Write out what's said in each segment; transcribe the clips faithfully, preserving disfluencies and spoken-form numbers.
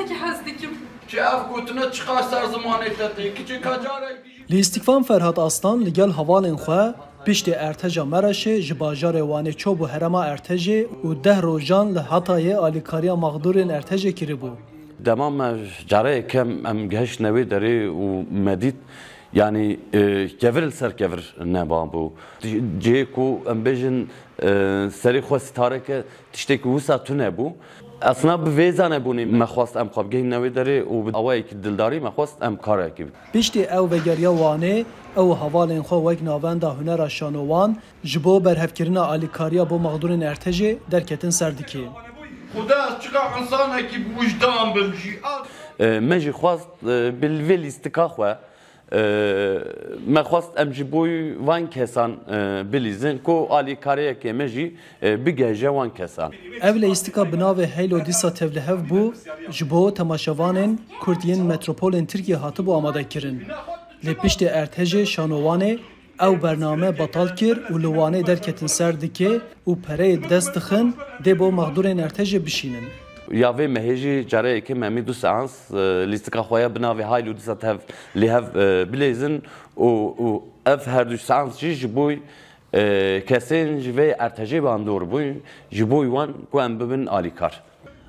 Ki hez dikim. Çi ev gotine çiqas ser zimanê te tê? Kiçika carek dijî. Lîstikvan Ferhat Aslan li gel hevalên xwe piştî erteja Mereşê ji bajarê Wanê çûbû herêma Ertejê û deh rojan li Hatayê alîkariya mexdûrên Ertejê kiribû. Dema me careyê kem em gehiştine wê derê û me dît, yanî, e, kevir li ser kevir nebabû. Cihê ku em bêjin, e, serê xwe sitareke tiştekî wisa tune bû. Esna bi vê zanebûnê me xwest em xwe bigihînine wê derê û bi awayekî dildarî me xwest em karekî bikin. Piştî ew vegeriya Wanê, ew û hevalên xwe wek Navenda Hunera Şanowan ji bo berhevkirina alîkariya bo mexdûrên Ertejê derketin ser dikê. Xuda ez çiqa insanekî bi wijdan bim jî. E, me jî xwest, e, bi vê lîstika xwe, e, me xwest em ji bo van kesan, e, bilîzin ku alîkariyekê me jî, e, bigihêje wan kesan. Ev lîstika bi navê Heylo dîsa tevlihev bû, ji bo temaşevanên Kurd yên metropolên Tirkiyê hatibû amadekirin. Lê piştî Ertejê Şanowanê ew bername betal kir û li Wanê derketin ser dikê û pereyê dest dixin dê bo mexdûrên Ertejê bişînin. Ya vê mehê jî careyê kem em ê du seans, e, lîstika xwe ya bi navê Haylo dîsa tev lê hev, e, bilêzin û, û ev her du seans jî ji bo, e, kesên ji vê Ertejê bandor bûn, ji bo wan ku em bibin alîkar.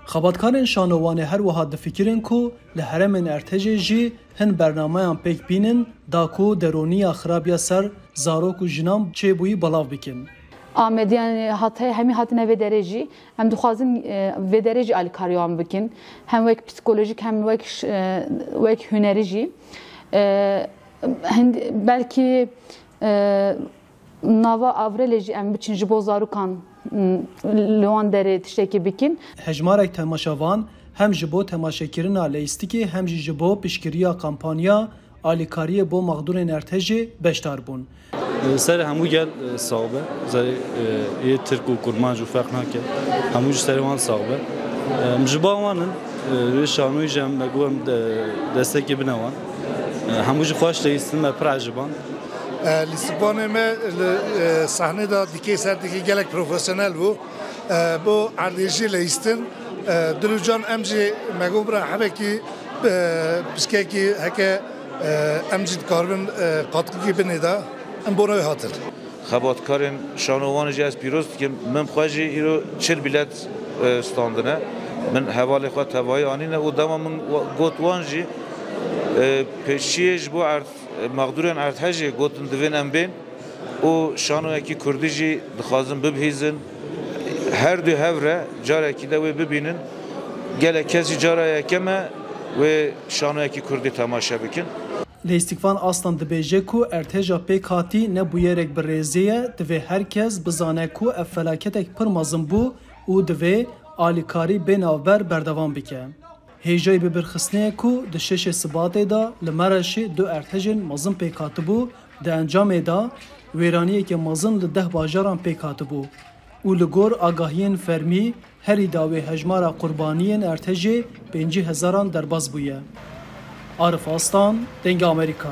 Xebatkarên Şanowanê her wiha difikirin ku li herêmên Ertejê jî hin bernameyan pêk bînin da ku deroniya xirabiya ser zarok û jinan çêbûyî belav bikin. Amedî, yanî Hatayê hemî hatine vê derê jî. Em dixwazin, e, vê derê jî alîkariya wan bikin. Hem wek psîkolojîk hem wek ş-, e, wek hunerî jî. E, hind-, belkî, e, nava Avrelê jî em biçin ji bo zarokan, m, li wan derê tiştekî bikin. Hejmarek temaşevan hem ji bo temaşekirina leyîstikê hem jî ji bo piştgiriya kampanya alîkariyê bo mexdûrên Ertejê beşdar bûn. Serê hemû gel, e, sax be. Serê, e, yê Tirk û Kurmanc û ferq nake. Hemû ji serê wan sax be. E, em ji ba wan in. E, wê şanoyî jî em me got em de-, destekê bine wan. E, hemû jî xweş leyîstin me pir eciband. E, lîstikvanê me li, e, sahnê de dikê ser dikê gelek profesyonel bû. E, bo erdê jî leyîstin. E, dil û can em jî me got bira hebekî, e, pişkekî heke, e, em jî dikaribin, e, qatkikî binê de. Em bona wê hatin. Xebatkarên Şanowanê jî ez pîroz dikim. Min xwe jî îro çil bîlet, e, standine. Min hevalê xwe tevayî anîne û dema min wa-, got wan jî, e, pêşiyê ji bo erd-, mexdûrên erdhejê gotin divên em bên û şanoyekî kurdî jî dixwazin bibihîzin. Her du hev re carekî de wê bibînin. Gelek kes jî cara yekem e wê şanoyekî kurdî temaşe bikin. Lêstikvan Aslan dibêje ku erdheja pêkhatî ne bûyerek bi rêzê ye, divê her kes bizane ku ev felaketek pir mezin bû û divê alîkarî bê navber berdewam bike. Hêjayî bibîrxistinê ye ku di şeşê Sibatê de li Mereşê du erdhejên mezin pêk hatibû, di encamê de wêraniyeke mezin li deh bajaran pêk hatibû û li gor agahiyên fermî herî dawê hejmara qurbaniyên erdhejê pêncî hezaran derbas bûye. Arif Aslan, Dengê Amerîka.